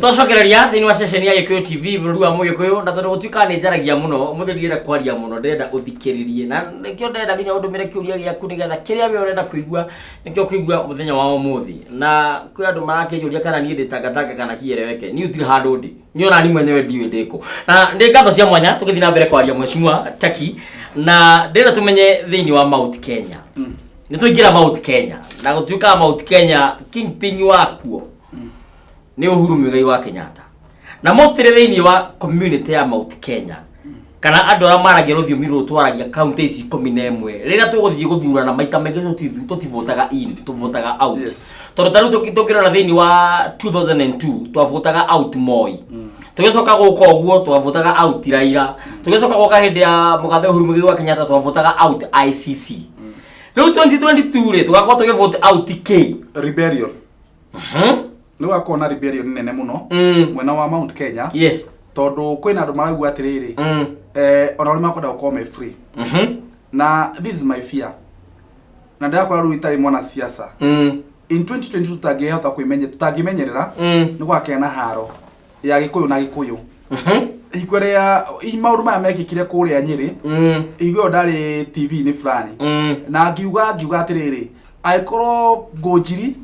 Twacokereria thĩinĩ wa ceceni ya Gĩkũyũ TV bũrũri wa Mũgĩkũyũ, na tondũ gũtuĩkaga nĩ njaragia mũno ũmũthĩ, ndirenda kwaria mũno, ndĩrenda ũthikĩrĩrie, na nĩkĩo ndĩrenda nginya ũndũmĩre kĩũria gĩaku, nĩgetha kĩrĩa we ũrenda kũigua nĩkĩo kũigua mũthenya wa ũmũthĩ. Na kwĩ andũ marakĩnjũria kana niĩ ndĩ tangatanga kana kieleweke. Niĩ gũtirĩ handũ ndĩ, niĩ ona niĩ mwenyewe ndiũĩ ndĩkũ. Na nĩ ngatho cia mwanya tũgĩthiĩ na mbere kwaria Mheshimiwa Taki, na ndĩrenda tũmenye thĩinĩ wa Mount Kenya. Nĩ twaingĩra Mount Kenya, na gũtuĩkaga Mount Kenya kingpin wakuo nĩ Uhuru Muigai wa Kenyatta, na mostly thĩinĩ wa community ya Mount Kenya kana andũ arĩa maragia rũthiomi rũrũ twaragia kaunti ici 11, rĩrĩa tũgũthiĩ gũthurana, maita maingĩ tũtivotaga in, tũvotaga out. Tondũ ta rĩu tũngĩrora thĩinĩ wa 2002, twavotaga out Moi, tũgĩcoka gũka ũguo twavotaga out Raila, tũgĩcoka gũka hĩndĩ ya mũgathe Uhuru Muigai wa Kenyatta, twavotaga out ICC. Rĩu 2022 rĩ, tũgakorwo tũgĩvote out K? Rebellion. Nĩ gwakorwo na rebellion nene mũno mwena wa Mount Kenya, tondũ kwĩna andũ marauga atĩrĩrĩ, ona ũrĩa makwenda gũkorwo me free. Na this is my fear, na ndĩrakora rĩu itarĩ mwana siasa, in 2022 tutangĩhota kwĩmenye, tutangĩmenyerera, nĩ gwakĩa na haro ya Gĩkũyũ na Gĩkũyũ. Hingo ĩrĩa maũndũ maya mekĩkire kũrĩa Nyĩrĩ, hingo ĩyo ndarĩ TV-inĩ fulani, na ngiuga atĩrĩrĩ, angĩkorwo Ngũnjiri,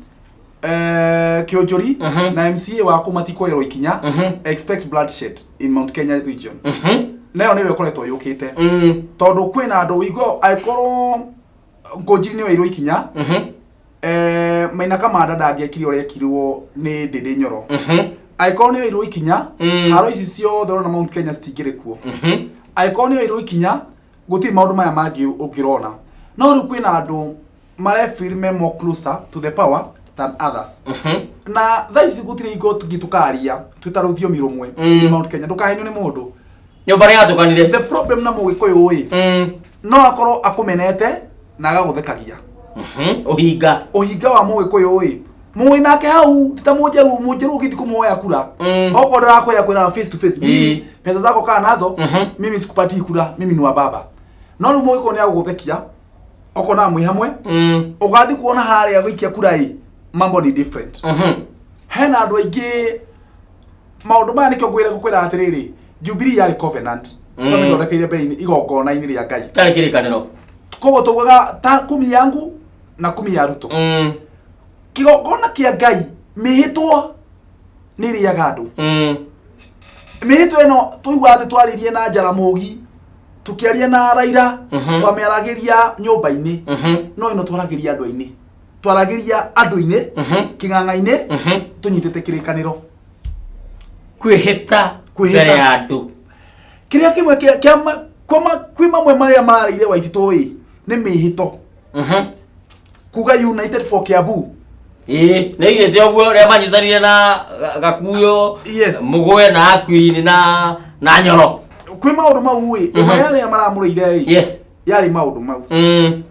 Kĩũnjũri na MCA waku matikuoerwo ikinya, expect bloodshed in Mount Kenya region. Nayo nĩyo ĩkoretwo yũkĩte, tondũ kwĩna andũ hingo angĩkorwo Ngũnjiri nĩ oeirwo ikinya, Maina Kamanda ndangĩekire ũrĩa ekirwo nĩ Ndĩndĩ Nyoro. Angĩkorwo nĩ oeirwo ikinya, haro ici ciothe ũrona Mount Kenya citingĩrĩ kuo. Angĩkorwo nĩ oeirwo ikinya, gũtirĩ maũndũ maya mangĩ ũngĩrona. No rĩu kwĩna andũ marefeel me more closer to the power than others, na thaa ici gũtirĩ hingo tũngĩ tũkaria twĩ ta rũthiomi rũmwe in Mount Kenya. Ndũkahenio nĩ mũndũ. Nyũmba nĩ yatũkanire. The problem na Mũgĩkũyũ ĩ, no akorwo akũmenete na agagũthekagia. Ũhinga. Ũhinga wa Mũgĩkũyũ ĩ, mũĩ nake hau ti ta Mũnjaruo. Mũnjaruo ũngĩthiĩ kũmuoya kura, okorwo ndarakwĩra kwĩra face to face, mimi pesa zako kaa nazo, mimi sikupatii kura, mimi ni wa baba. No rĩu Mũgĩkũyũ nĩ agũgũthekia okorwo na mwĩ hamwe. Ũgathiĩ kuona harĩa gũikia kura ĩ, mambo ni different. Hena andũ aingĩ maũndũ maya nĩkĩo ngwĩra gũkwĩra atĩrĩrĩ, Jubilee yarĩ covenant, twamĩthondekeire mbere-inĩ igongona-inĩ rĩa Ngai. Tarĩ kĩrĩkanĩro. Koguo tugaga ta 10 yangu na 10 ya Ruto. Kĩgongona kĩa Ngai, mĩhĩtwa nĩ ĩrĩaga andũ. Mĩhĩtwa ĩno tũigua atĩ twaririe na Jaramogi, tũkĩaria na Raila, twamĩaragĩria nyũmba-inĩ. No ĩno twaragĩria andũ-inĩ, twaragĩria andũ-inĩ kĩng'ang'a-inĩ, tũnyitĩte kĩrĩkanĩro. Kwĩhĩta. Kwĩhĩta. Mbere ya andũ. Kĩrĩa kĩmwe kwĩ mamwe marĩa marĩire Waititũ ĩ nĩ mĩhĩto, kuga United for Kiambu. Ĩĩ, nĩ igĩte ũguo rĩa manyitanire na Gakuyo, Mũgwe na Akuini na Nyoro. Kwĩ maũndũ mau ĩ, ĩmwe yarĩa maramũrĩire ĩ, yarĩ maũndũ mau.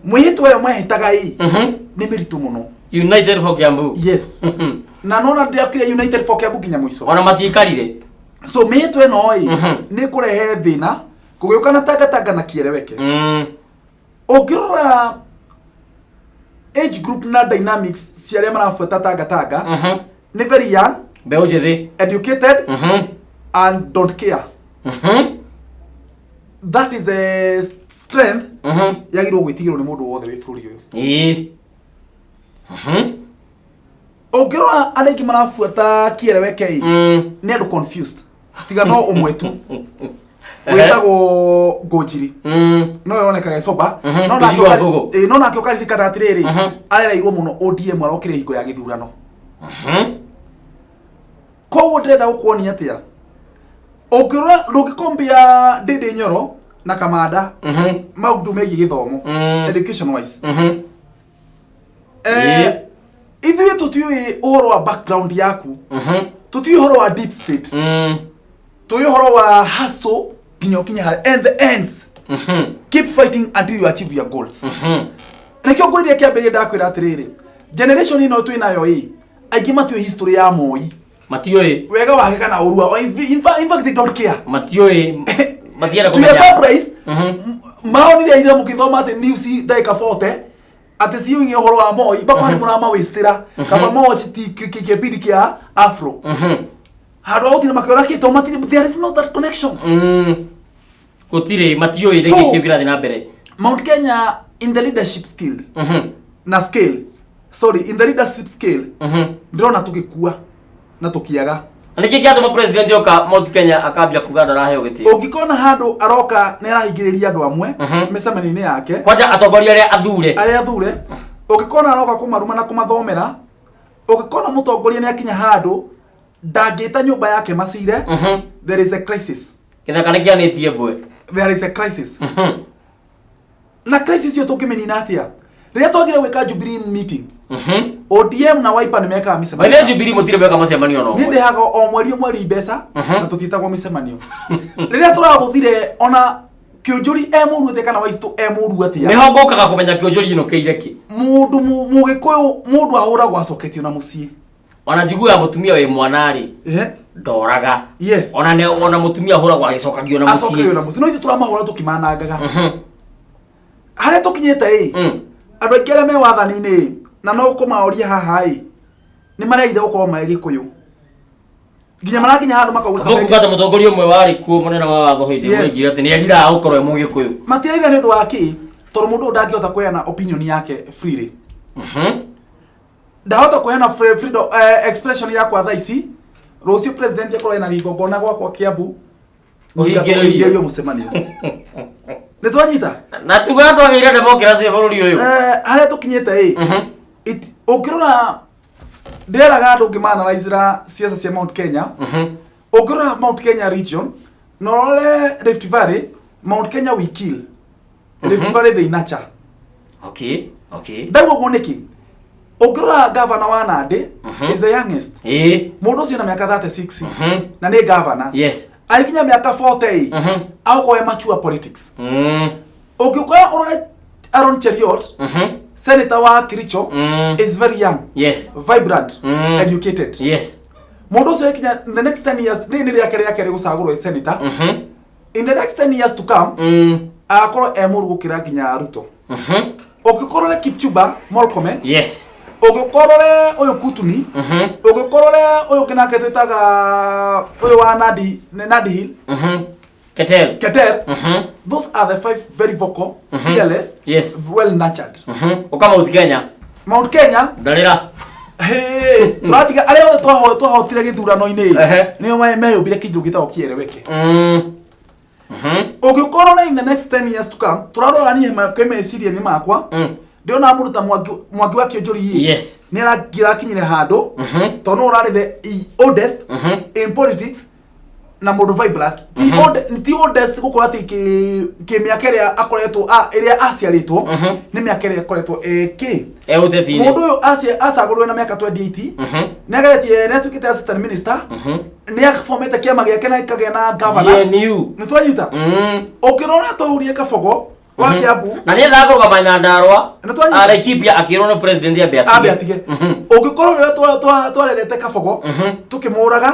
Mwĩhĩtwa ĩyo mwehĩtaga ĩ nĩ mĩritũ mũno. United for Kiambu. Yes. Na nona ndĩakire United for Kiambu nginya mũico. Ona matiikarire. So mĩhĩtwa ĩno ĩ nĩ kũrehe thĩna kũgĩũka na tangatanga na kiereweke. Ũngĩrora age group na dynamics cia arĩa marabuata tangatanga, nĩ very young, mbeũ njĩthĩ, educated and don't care. That is a strength yagĩrĩirwo gwĩtigĩrwo nĩ mũndũ wothe wĩ bũrũri ũyũ. Ũngĩrora arĩa aingĩ marabuata kiereweke ĩ, nĩ andũ confused, tiga no ũmwe tu wĩtagwo Ngũnjiri, no yonekaga ĩcoba. No nake Ngũnjiri wa Ngũgũ. Ĩ, no nake ũkaririkana atĩrĩrĩ, arereirwo mũno ODM, arokire hingo ya gĩthurano. Koguo ndĩrenda gũkuonia atĩa, ũngĩrora ndũngĩkombia Ndĩndĩ Nyoro na Kamanda maũndũ megiĩ gĩthomo, education wise. Ithuĩ tũtiũĩ ũhoro wa background yaku, tũtiũĩ ũhoro wa deep state, tũĩ ũhoro wa hustle nginya ũkinye harĩa, and the ends, keep fighting until you achieve your goals. Nĩkĩo ngwĩrire kĩambĩrĩria, ndakwĩra atĩrĩrĩ, generation ĩno twĩ nayo ĩ, aingĩ matiũĩ history ya Moi. Matiũĩ. Wega wake kana ũru wa, in fact they don't care. Matiũĩ, matienda To your kũmenya. surprise, maronire ira mũgĩthoma atĩ news ndagĩka 40 atĩ ciũgie ũhoro wa Moi, makona nĩ mũramawĩstĩra, kaba mawatch kĩbindi kĩa afro. Handũ ha gũtinda makĩona kĩ, tondũ matirĩ, there is no that connection. Gũtirĩ, matiũĩ So- rĩngĩ kĩu kĩrathiĩ na mbere. Mount Kenya in the leadership skill na scale, sorry, in the leadership scale, ndĩrona tũgĩkua na tũkĩaga. Na nĩkĩ kĩratũma president oka Mount Kenya akambia kuga ndaraheo gĩtĩo? Ũngĩkona handũ aroka nĩ arahingĩrĩria andũ amwe mĩcemanio-inĩ yake. Kwanja atongoria arĩa athure. Arĩa athure. Ũngĩkona aroka kũmaruma na kũmathomera, ũngĩkona mũtongoria nĩ akinya handũ ndangĩta nyũmba yake macire, there is a crisis. Gĩthaka nĩ kĩanĩtie mbwe. There is a crisis. Na crisis ĩyo tũngĩmĩnina atĩa? Rĩrĩa twagire gwĩka Jubilee meeting, ODM na Wiper nĩ mekaga mĩcemanio. Maithe Jubilee mũtirĩ mweka mũcemanio ona Niĩ ũmwe. ndĩhaga o mweri o mweri mbeca na tũtiĩtagwo mĩcemanio. Rĩrĩa tũragũthire, ona Kĩũnjũri e mũru atĩa kana Waitũ e mũru atĩa, Nĩho ngũkaga kũmenya kĩũnjũri ĩnũkĩire kĩ. Mũndũ mũgĩkũyũ, mũndũ ahũragwo acoketio na mũciĩ. Ona njiguaga mũtumia wĩ mwana rĩ, ndoraga. Ona ne, ona mũtumia ahũragwo agĩcokagio na Acokagio mũciĩ. Na mũciĩ, no ithuĩ tũramahũra tũkĩmanangaga. Harĩa tũkinyĩte ĩ, andũ aingĩ arĩa me wathani-inĩ ĩ, na no kũmaoria haha ĩ, nĩ maregire gũkorwo me gĩkũyũ nginya marakinya handũ makauga. Kaboku gata mũtongoria ũmwe warĩ kuo mũnene wa watho hĩndĩ ĩmwe oigire atĩ nĩ eriraga gũkorwo e mũgĩkũyũ. Matirerira nĩ ũndũ wa kĩ? Tondũ mũndũ ũyũ ndangĩhota kũheana opinion yake freely. Ndahota kũheana freedom expression yakwa thaa ici, rũciũ president akorwo ena gĩgongona gwakwa Kiambu. Ũhingĩrĩrio. Ũhingĩrĩrio mũcemanio. Nĩ twanyita. Na tugaga twagĩire democracy bũrũri ũyũ. Harĩa tũkinyĩte ĩ, ũngĩrora, ndĩreraga andũ ngĩmaanalyzĩra ciaca cia Mount Kenya, ũngĩrora Mount Kenya region na ũrore Rift Valley, Mount Kenya we kill, Rift Valley they nurture. Ndauga ũguo nĩkĩ? Ũngĩrora gavana wa Nandi is the youngest. Mũndũ ũcio na mĩaka 36 na nĩ gavana. Agĩkinya mĩaka 40 ĩ, agũkorwo e mature politics. Ũngĩũka ũrore Aaron Cheruiyot, senator wa Kericho, is very young, vibrant, educated. Mũndũ ũcio akinya in the next 10 years, nĩ rĩake rĩa kerĩ gũcagũrwo senator, in the next 10 years to come agakorwo e mũru gũkĩra nginya Ruto. Ũngĩkorwo ũrore Kipchumba Murkomen, ũngĩkorwo ũrore ũyũ Kutuni, ũngĩkorwo ũrore ũyũ ũngĩ nake twĩtaga ũyũ wa Nandi, Nandi Hill. Keter. Keter. Those are the five very vocal, fearless, well nurtured. Ũka Mount Kenya. Mount Kenya. Ndarĩra. Hey, tũratiga arĩa othe twahotire gĩthurano-inĩ, nĩo meyũmbire kĩndũ gĩtagwo kĩereweke. Ũngĩkorwo na in the next 10 years to come, tũrarora niĩ kwĩ meciria-inĩ makwa, ndĩrona mũndũ ta Mwangi wa Kĩũnjũri ĩ, nĩ arakinyire handũ, tondũ nĩwe ũrarĩ the oldest in politics na mũndũ vibrant, ti ti oldest gũkorwo atĩ kĩ mĩaka ĩrĩa akoretwo ĩrĩa aciarĩtwo, nĩ mĩaka ĩrĩa akoretwo kĩ E ũteti-inĩ. Mũndũ ũyũ acagũrirwo na mĩaka 28, nĩ ageretie, nĩ atuĩkĩte assistant minister, nĩ aformĩte kĩama gĩake na ĩkagĩa na governors. GNU. Nĩ twanyita. Ũkĩrora twahurie Kabogo wa Kiambu. Na nĩ endaga kũrũgama Nyandarua. Nĩ twanyita. Laikipia akĩrwo nĩ president ambe atige. Ambe atige. Ũngĩkorwo rĩrĩa twarerete Kabogo tũkĩmũraga,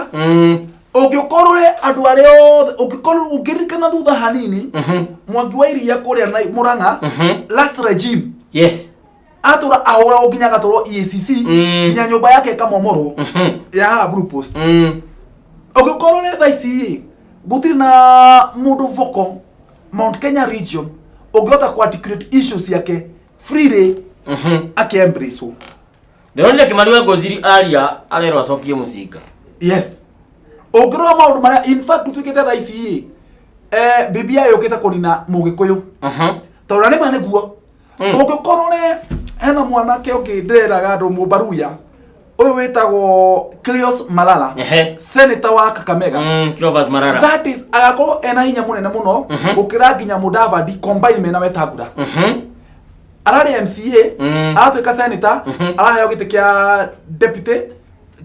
ũngĩkorwo ũrĩ andũ arĩa othe, ũngĩkorwo ũngĩririkana thutha hanini, Mwangi wa Iria kũrĩa Murang'a, last regime, atũra ahũragwo nginya agatwarwo EACC, nginya nyũmba yake ĩkamomorwo ya haha Blue Post. Ũngĩkorwo ũrĩ thaa ici ĩ, gũtirĩ na mũndũ vocal Mount Kenya region ũngĩhota ku articulate issues ciake freely akĩ-embrace. Ndĩronire Kimani wa Ngũnjiri aria arerwo acokie mũcinga. Yes, ũngĩrora maũndũ marĩa in fact tuĩkĩte thaa ici ĩ, BBI yũkĩte kũnina mũgĩkũyũ, tondũ na nĩma nĩguo. Ũngĩkorwo nĩ hena mwanake ũngĩ ndĩreraga andũ mũbaruya ũyũ wĩtagwo Cleos Malala, senator wa Kakamega. Cleophas Malala. That is, agakorwo ena hinya mũnene mũno gũkĩra nginya Mudavadi combine mena Wetangula. Ararĩ MCA, aratuĩka senator, araheo gĩtĩ kĩa deputy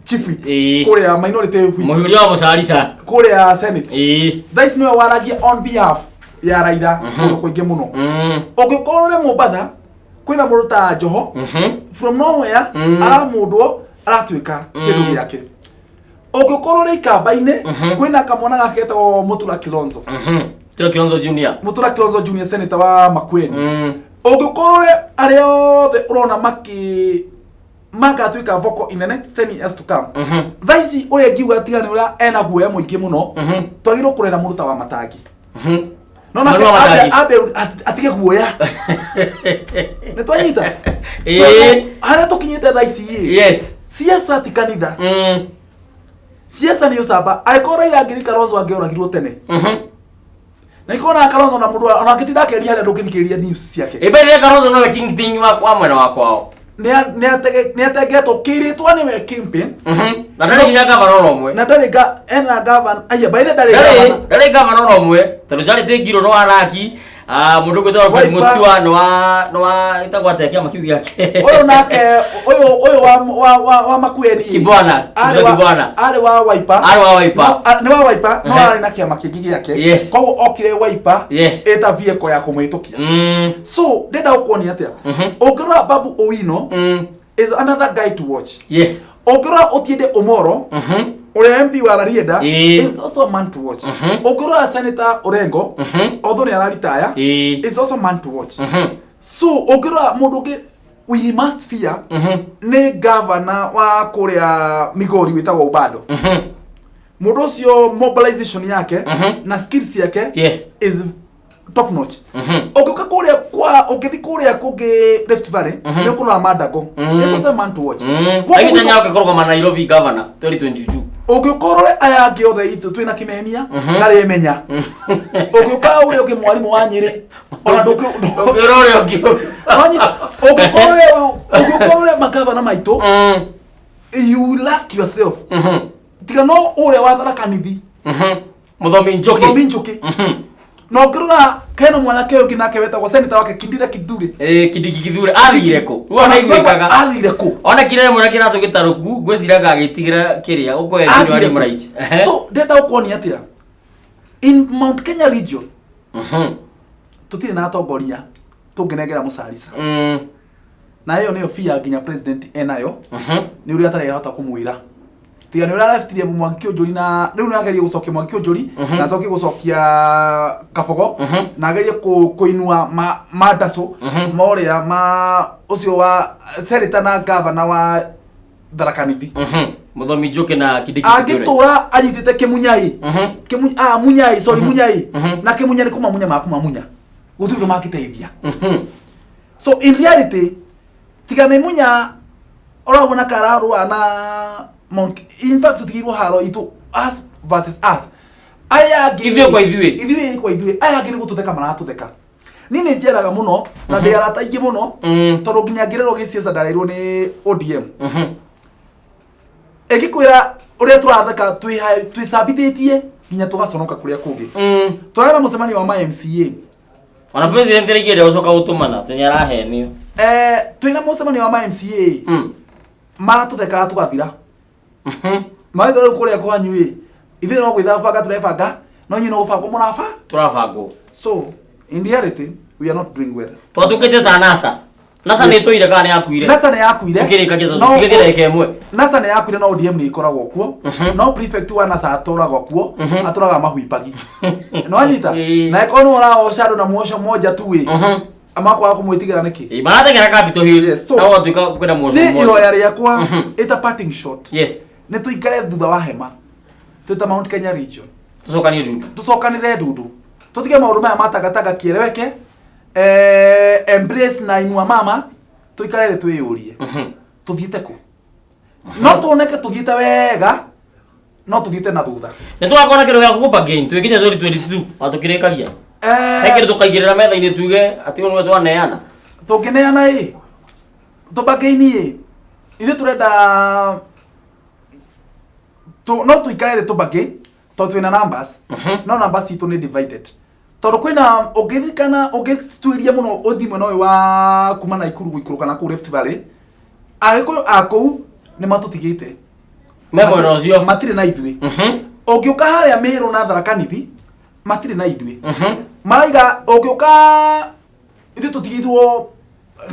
chief whip kũrĩa minority whip. Mũhiũria wa mũcarica. Kũrĩa senate. Thaa ici nĩwe waragia on behalf ya Raila kũndũ kũingĩ mũno. Ũngĩkorwo ũrĩ Mombatha, kwĩna mũndũ ta Joho, from nowhere aramũndwo aratuĩka kĩndũ gĩake. Ũngĩkorwo ũrĩ Ikamba-inĩ, kwĩna kamwana gake getagwo Mũtura Kilonzo. Tiro Kilonzo Junior. Mũtura Kilonzo Junior, senator wa Makueni. Ũngĩkorwo ũrĩ arĩa othe ũrona maki Magatuĩka vocal in the next 10 years to come. Thaa ici ũrĩa ngiuga tiga nĩ ũrĩa ena guoya mũingĩ mũno, twagĩrĩirwo kũrera mũndũ ta wa Matangi. No nake Mũndũ wa Matangi. ambe atige guoya. Nĩ twanyita? Ĩĩ. Tondũ harĩa tũkinyĩte thaa ici ĩ, siasa ti kanitha. Siasa nĩ ũcamba. Angĩkorwo Raila angĩrĩ Kalonzo angĩoragirwo tene. Na ikorwo na Kalonzo na mũndũ ona angĩtinda akĩaria harĩa ndũngĩthikĩrĩria news ciake. Ĩbere Kalonzo nowe kingpin wa mwena wa kwao. Nĩ atengetwo kĩrĩtwa nĩwe kingpin. Na ndarĩ nginya gavana ona ũmwe. Na ndarĩ ena gavana aya, by the ndarĩ Ndarĩ gavana. Ndarĩ gavana ona ũmwe tondũ Charity Ngiru nĩ wa Raki, mũndũ ũgwĩtwo Alfred Wiper. Mutua nĩ wa ĩtagwo atĩa kĩama kĩu gĩake? Ũyũ nake ũyũ wa Makueni. Kibwana, arĩ wa Kibwana. Arĩ wa Wiper. Arĩ wa Wiper. No, nĩ wa Wiper no arĩ na kĩama kĩngĩ gĩake. Koguo okire Wiper ĩta vehicle ya kũmũhĩtũkia. So ndĩrenda gũkuonia atĩa? Ũngĩrora Babu Owino is another guy to watch. Ũngĩrora Otiende Omoro, ũrĩa MP wa Rarieda, is also a man to watch. Ũngĩrora Senator Orengo, although nĩ araritaya, is also a man to watch. So ũngĩrora mũndũ ũngĩ we must fear nĩ governor wa kũrĩa Migori wĩtagwo Ubado. Mũndũ ũcio mobilization yake na skills yake is top notch. Ũngĩũka kũrĩa kwa ũngĩthiĩ kũrĩa kũngĩ Rift Valley, nĩ ũkũrora Mandago is also a man to watch. Gũkũ Agĩte gwitũ- nyoka kũrũgama Nairobi governor 2022. Ũngĩũka ũrore aya angĩ othe itũ twĩna Kimemia ndarĩ menya. Ũngĩũka ũrĩa ũngĩ mwarimũ wa Nyĩrĩ ona ndũngĩ Ũngĩrora ũrĩa ũngĩ. Wanyita, ũngĩũka ũrore magavana maitũ, you will ask yourself, tiga no ũrĩa wa Tharaka Nithi. Mũthomi Njoki. Mũthomi Njoki. Na ũngĩrora kena mwanake ũngĩ nake wetagwo senator wake Kindira Kithure. Ĩĩ, Kindiki Kithure athire kũ? Rĩu ona iguĩkaga. Athire kũ? Ona kire rĩmwe na kĩratũ gĩtarũku ngwĩciraga agĩtigĩra kĩrĩa gũkũ thĩinĩ wa Athire kũ? Limelight. Ehe. So ndĩrenda gũkuonia atĩa? In Mount Kenya region tũtirĩ na atongoria tũngĩnengera mũcarica. Na ĩyo nĩyo fear nginya president enayo, nĩ ũrĩa atarehota kũmwĩra tiga nĩ ũrĩa arefutirie Mwangi Kĩũnjũri, na rĩu nĩ agerie gũcokia Mwangi Kĩũnjũri na acokie gũcokia Kabogo na agerie kũinua mandacũ ma ũrĩa ma ũcio wa senator na governor wa Tharaka Nithi. Mũthomi Njoki na Kindiki Kithure. Angĩtũra anyitĩte Kĩmunyai, Munyai, sorry, Munyai na Kĩmunya nĩ kũmamunya makũmamunya, gũtirĩ ũndũ mangĩteithia. So in reality tiga nĩ Munya ũraguona kararũa na Mount, in fact tũtigĩirwo haro itũ, us versus us, aya angĩ. Ithuĩ kwa ithuĩ. Ithuĩ kwa ithuĩ. Aya angĩ nĩ gũtũtheka maratũtheka. Niĩ nĩ njeraga mũno na ndĩ arata aingĩ mũno, tondũ nginya ngĩrerwo gĩciaca ndareirwo nĩ ODM. Ĩngĩkwĩra ũrĩa tũratheka twĩcambithĩtie nginya tũgaconoka kũrĩa kũngĩ. Tũrarĩ na mũcemanio wa ma MCA. Ona president rĩngĩ ĩrĩa gũcoka gũtũmana atĩ nĩ arahenio. Twĩna mũcemanio wa ma MCA, maratũthekaga tũgathira. Magetha rĩu kũrĩa kwanyu ĩ, ithuĩ no gwĩbanga tũrebanga, no inyuĩ no gũbangwo mũraba. Tũrabangwo. So in reality we are not doing well. Twatuĩkĩte ta NASA. NASA nĩ ĩtũire kana nĩ yakuire? NASA nĩ yakuire. Tũkĩrĩkagia No- tũkĩgĩthiĩ ndagĩka ĩmwe. NASA nĩ yakuire, no ODM nĩ ĩkoragwo kuo. No prefect wa NASA atũragwo kuo, atũraga mahuipagi no anyita. Na ĩkorwo nĩ ũraoca andũ na muoco moja tu ĩ, makwaga kũmwĩtigĩra nĩkĩ? Ĩĩ, marateng'era Capitol Hill. Yes, so- Na gũgatuĩka kwĩna muoco Nĩ mmoja. ihoya rĩakwa ĩta parting shot, nĩ tũikare thutha wa hema twĩta Mount Kenya region. Tũcokanie ndundu. Tũcokanĩre ndundu, tũtige maũndũ maya matangatanga kĩeleweke, embrace na inua mama, tũikare thĩ twĩyũrie tũthiĩte kũ. No tuoneke tũthiĩte wega, no tũthiĩte na thutha. Nĩ tũgakorwo na kĩndũ gĩa gũkũbargain twĩkinya 2022 wa tũkĩrĩkagia. He kĩndũ tũkaigĩrĩra metha-inĩ tuge atĩ ũyũ nĩwe twaneana. Tũngĩneana ĩ, tũbargain ĩ, ithuĩ tũrenda no tũikare thĩ tũbargain tondũ twĩna numbers, no numbers citũ nĩ divided, tondũ kwĩna ũngĩririkana ũngĩtuĩria mũno ũthiĩ mwena ũyũ wa kuma Naikuru gũikũrũka na kũu Rift Valley, Agĩkũyũ a kũu nĩ matũtigĩte. Me mwena ũcio. Matirĩ na ithuĩ. Ũngĩũka harĩa Meru na Tharaka Nithi, matirĩ na ithuĩ. Maraiga ũngĩũka ithuĩ tũtigĩirwo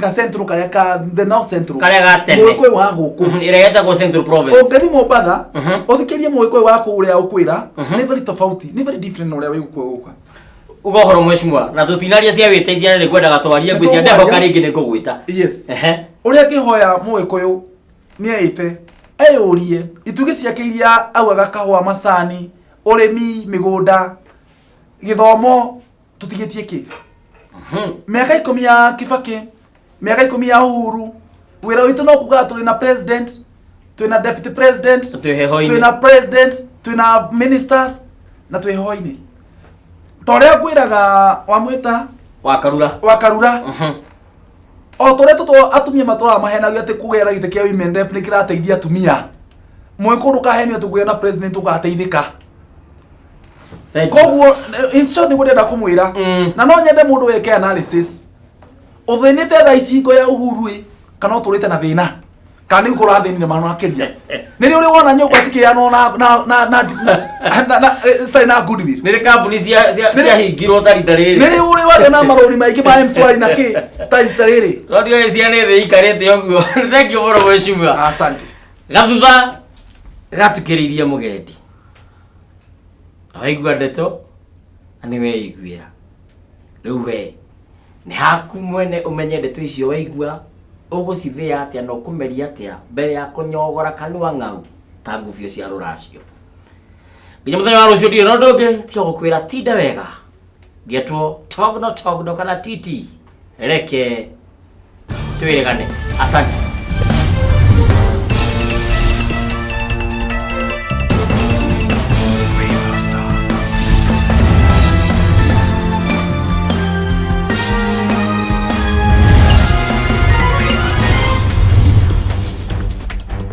ga central karĩa ka the now central. Karĩa ga tene. Mũgĩkũyũ wa gũkũ. Ĩrĩa ĩtagwo Central Province. Ũngĩthiĩ Mombatha ũthikĩrie mũgĩkũyũ wa kũu ũrĩa ũkwĩra nĩ very tofauti, nĩ very different na ũrĩa wĩ gũkũ gũka. Uga ũhoro mheshimiwa, na tũtinaria cia wĩteithia nĩ ngwendaga twarie, Nĩ ngwĩciria tũkwaria. ndehoka rĩngĩ nĩ ngũgwĩta. Yes. Ũrĩa ngĩhoya mũgĩkũyũ Nĩ eĩte eyũrie itugĩ ciake iria augaga kahũa, macani, ũrĩmi, mĩgũnda, gĩthomo, tũtigĩtie kĩ? Mĩaka 10 ya Kibaki, mĩaka 10 ya Uhuru, wĩra witũ no kugaga tũrĩ na president, twĩ na deputy president, twĩ heho-inĩ. Twĩ na president, twĩ na ministers na twĩ heho-inĩ. Ta ũrĩa ngwĩraga wamwĩta Wakarura. Wakarura. O ta ũrĩa tũtũ atumia matũraga mahenagio atĩ kũgĩa na gĩtĩ kĩa women rep nĩ kĩrateithia atumia, mwĩkũ ndũkahenio atĩ kũgĩa na president ũgateithĩka. Thank you. Koguo in short nĩguo ndĩrenda kũmwĩra. Na no nyende mũndũ weke analysis, ũthĩnĩte thaa ici ngo ya Uhuru ĩ kana ũtũrĩte na thĩna kana nĩ ũrathĩnire mano makĩria? Nĩ rĩ ũrĩ wona nyũmba cikĩheanwo na na na na na na citarĩ na goodwill? Nĩ rĩ kambuni ciahingirwo ta rita rĩrĩ? Nĩ rĩ ũrĩ wagĩa na marũri maingĩ ma M-Shwari na kĩ ta rita rĩrĩ? No ndiũĩ ciana thĩ ikarĩte ũguo. Thank you mũno mheshimiwa. Asante. Gathutha gatukĩrĩirie mũgendi. Na waigua ndeto na nĩ weiguĩra. Rĩu we nĩ haku mwene ũmenye ndeto icio waigua ũgũcithĩa atĩa na ũkũmeria atĩa mbere ya kũnyogora kanua ng'au ta ngubio cia rũracio. Nginya mũthenya wa rũciũ ndirĩ na ũndũ ũngĩ tiga gũkwĩra tinda wega. Ngetwo Togno Togno kana Titi. Reke twĩrĩgane. Asante.